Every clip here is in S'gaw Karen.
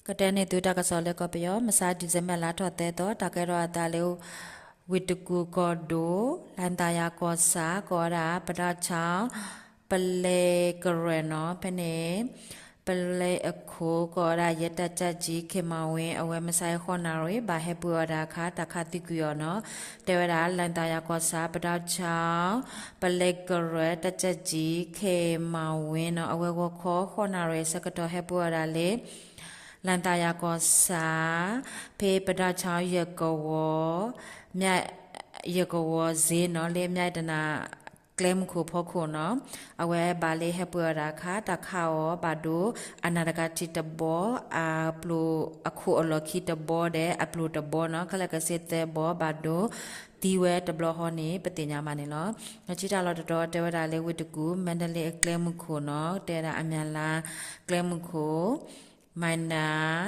ကတဲန့ၢ်သုတၢ်ကစီၣ်လၢကီၢ်ပယီၤ မဆါ December လါထီၣ်သၢသီ တၢ်ကဲထီၣ်အသးလၢ ဝ့ၢ်တကူၣ်ကီၢ်ဒိၣ် လၣ်သၣ်ယၤကီၢ်ဆၣ် ကိးဝဲဒၣ် ပဒီၣ်ဆၣ် ပလဲကရၢၢ်နီၤ ဖဲန့ၣ် ပလဲအခိၣ် ကိးဝဲဒၣ် ရဲတပ်ကြပ်ကြီး ခင်မောင်ဝင်း အဝဲမဆါအံၤ ဃိးနၣ်ရံၣ် ဘၣ်ဟဲပှ့ၤအီၣ်တၢ်အခါ တၢ်ခးသံကွံာ်အီၤနီၤ တဲဝဲဒၣ် လၣ်သၣ်ယၤကီၢ်ဆၣ် ပဒီၣ်ဆၣ် ပလဲကရၢၢ် တပ်ကြပ်ကြီး ခင်မောင်ဝင်းနီၤ အဝဲဂီၤခီ ဃိးနၣ်ရံၣ်အဆၢကတီၢ် ဟဲပှ့ၤအီၣ်ဒၣ်လၢ လၣ်သၣ်ယၤကီၢ်ဆၣ် ဖဲပဒီၣ်ဆၣ် ယကဝီၤ မ ယကဝီၤစ့နီၤ လၢမၠဲၣ်တနၣ် ကျဲမုၢ်ခိၣ်ဖီခိၣ်နီၤ အဝဲဘၣ်လၢဟဲပှ့ၤအီၣ်တၢ်အခါ တၢ်ခးအီၤဘၣ်ဒိ အနၢ်တကၤထံးတဘီ အပျိၢ်အခိၣ်အလီၢ်ခံတဘီဒီး အပျိၢ်တဘီနီၤ ခဲလၢာ်ကစ့သၢဘီ ဘၣ်ဒိသံဝဲတဘျီဃီန့ၣ် ပသ့ၣ်ညါဘၣ်န့ၣ်လီၤ. လီၢ်ခံတၢ်လီၢ်တတီၤ တဲဝဲဒၣ်လၢဝ့ၢ်တကူၣ် မါဒလ့အကျဲမုၢ်ခိၣ်နီၤ တဲဝဲဒၣ်အမၠၣ်လါကျဲမုၢ်ခိၣ် မံးနၣ်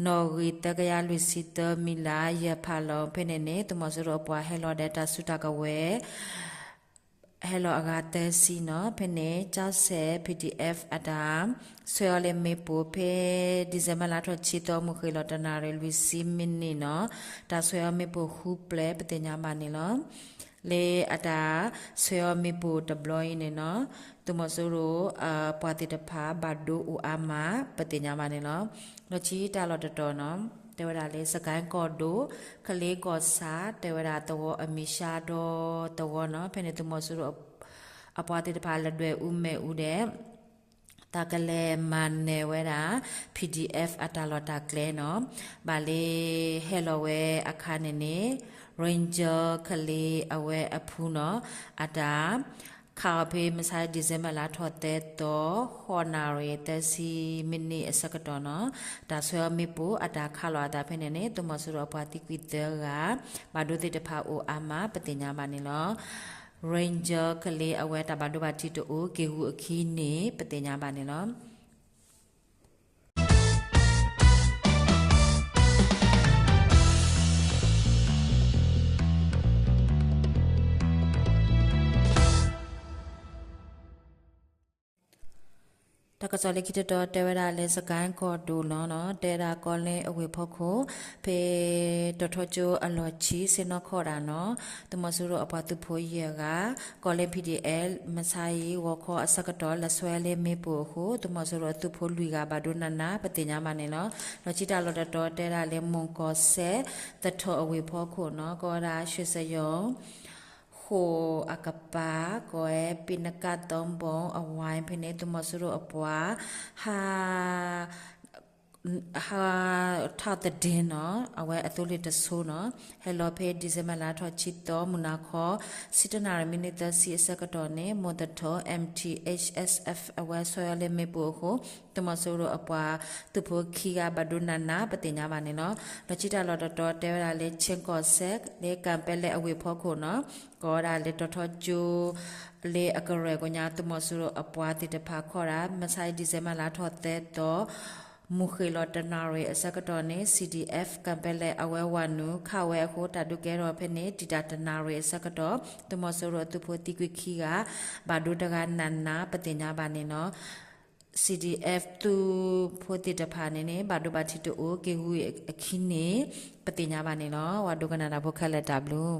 နီၣ်ဂံၢ်သၢကယၤလွံၢ်ဆံသၢမံလၢ် ယဲၢ်ဖးလီၤ ဖဲန့ၣ်န့ၣ် သုးမီၤစိရိၤအပှၤဟဲလီၤဒီးတၢ်စုတၢ်ကဝဲၤ ဟဲလီၤအဂၤသၢဆံနီၤ ဖဲန့ၣ် ကၠီစဲး P D F အတၢ် ဆွဲအီၤလၢမ့ၣ်ပိၢ်ဖဲ December လါထီၣ်ဆံသီ မုၢ်ဃ့ၢ်လီၤတနၣ်ရံၣ်လွံၢ်ဆံမံးနံးနီၤ တၢ်ဆွဲအီၤမ့ၣ်ပိၢ်ဃုပျဲၢ် ပသ့ၣ်ညါဘၣ်န့ၣ်လီၤ. လၢအတၢ်ဆွဲအီၤမ့ၣ်ပိၢ်တဘျီအံၤန့ၣ်နီၤ သုးမီၤစိရိၤ ပှၤသ့ၣ်တဖၣ်ဘၣ်ဒိအိၣ်အါမး ပသ့ၣ်ညါဘၣ်န့ၣ်လီၤ. လီၢ်ခံတၢ်လီၢ်တတီၤနီၤ တဲဝဲဒၣ်လၢ စကဲၣ်ကီၢ်ဒိၣ် ကလ့ကီၢ်ဆၣ် တဲဝဲဒၣ်သဝီအမံၤ ရှါဒီသဝီနီၤ ဖဲန့ၣ်သုးမီၤစိရိၤ အပှၤသ့ၣ်တဖၣ်လဲၤဒွဲၣ်အူမဲာ်အူဒီး တၢ်ကလဲၤမၤနၢၤဝဲဒၣ် P D F အတၢ်လီၢ်တၢ်ကျဲနီၤ ဘၣ်လၢဟဲလီၤဝဲအခါန့ၣ်န့ၣ် Ranger ကလ့အဝဲအဖုနီၤ အတၢ် ခးအီၤဖဲမဆါ December လါထီၣ်သၢသီ ဃိးနၣ်ရံၣ်သၢဆံမံးနံးအဆၢကတီၢ်နီၤ တၢ်ဆွဲအီၤမ့ၣ်ပိၢ်အတၢ်ခးလီၤအသးဖဲန့ၣ်န့ၣ် သုးမီၤစိရိၤအပှၤသံကွံာ်သၢဂၤ ဘၣ်ဒိသ့ၣ်တဖၣ်အိၣ်အါမး ပသ့ၣ်ညါဘၣ်န့ၣ်လီၤ. Ranger ကလ့အဝဲတၢ်ဘၣ်ဒိဘၣ်ထံးတအိၣ် က့ၤဂုာ်အခံန့ၣ် ပသ့ၣ်ညါဘၣ်န့ၣ်လီၤ. တၢ်ကစီၣ်လၢခံတတီၤ တဲဝဲဒၣ်လၢ စကဲၣ်ကီၢ်ဒိၣ်နီၤ တဲဒၣ်ကီၢ်လၢအဝ့ၢ်ဖီခိၣ် ဖဲတီၤထီကၠိအလီၢ်ခံ ဆ့ၣ်နီၤခီၣ်တၢ်နီၤ သုးမီၤစိရိၤအပှၤသုးဖိယဲၢ်ဂၤ ကီၢ်လၢ P D F မဆါအံၤ ဂီၤခီအဆၢကတီၢ် လဲၤဆွဲလၢမ့ၣ်ပိၢ်အဃိ သုးမီၤစိရိၤအသုးဖိလွံၢ်ဂၤ ဘၣ်ဒိနးနး ပသ့ၣ်ညါဘၣ်န့ၣ်လီၤ. လီၢ်ခံတၢ်လီၢ်တတီၤ တဲဒၣ်လၢ မူၢ်ကီၢ်စဲၣ် သထီၣ်အဝ့ၢ်ဖီခိၣ်နီၤ ကိးဝဲဒၣ် ရွှေစယုံ ဃိာ်အကပၤ ကိးဝဲ ပံနကၣ်သီဘိၣ်အဝဲ ဖဲန့ၣ် သုးမီၤစိရိၤအပှၤ ဟး ဟးထီၣ်သဒ့နီၤ အဝဲအသိလ့ၣ်တဆိနီၤ ဟဲလီၤဖဲ December လါထီၣ်ဆံသီ မုၢ်နၤခီ ဆံတနၣ်ရံၣ်မံးနံးသၢဆံအဆၢကတီၢ်န့ၣ် မူၢ်သထီၣ် M T H S F အဝဲဆွဲအီၤလၢမ့ၣ်ပိၢ်အဃိ သုးမီၤစိရိၤအပှၤသုးဖိခံဂၤ ဘၣ်ဒိနးနး ပသ့ၣ်ညါဘၣ်န့ၣ်လီၤ. လီၢ်ခံတၢ်လီၢ်တတီၤ တဲဝဲဒၣ်လၢ ခ့ၣ်ကီၢ်စဲၣ် လၢကၣ်ပဲလဲၣ်အဝ့ၢ်ဖီခိၣ်နီၤ ကိးဝဲဒၣ်လၢတီၤထီကၠိ လၢအကရၢၢ်ကိညါ သုးမီၤစိရိၤအပှၤသ့ၣ်တဖၣ်ခီၣ်တၢ် မဆါအံၤ December လါထီၣ်သၢသီ မုၢ်ဃ့ၢ်လီၤတနၣ်ရံၣ်အဆၢကတီၢ်န့ၣ် C D F ကၣ်ပဲလဲၣ်အဝဲဝၤနုာ်ခးဝဲအဃိ တၢ်ဒုးကဲထီၣ်ဖဲန့ၣ် တံာ်တာ်တနၣ်ရံၣ်အဆၢကတီၢ် သုးမီၤစိရိၤအသုးဖိသံကွံာ်ခံဂၤ ဘၣ်ဒိတဂၤနးနး ပသ့ၣ်ညါဘၣ်န့ၣ်လီၤ. C D F သုးဖိသ့ၣ်တဖၣ်န့ၣ်န့ၣ် ဘၣ်ဒိဘၣ်ထံးတအိၣ် က့ၤဂုာ်အခံန့ၣ် ပသ့ၣ်ညါဘၣ်န့ၣ်လီၤ. ဝၤဒိကနၣ်တၢ်ဖိခဲလၢာ်တၢ်ဘျုး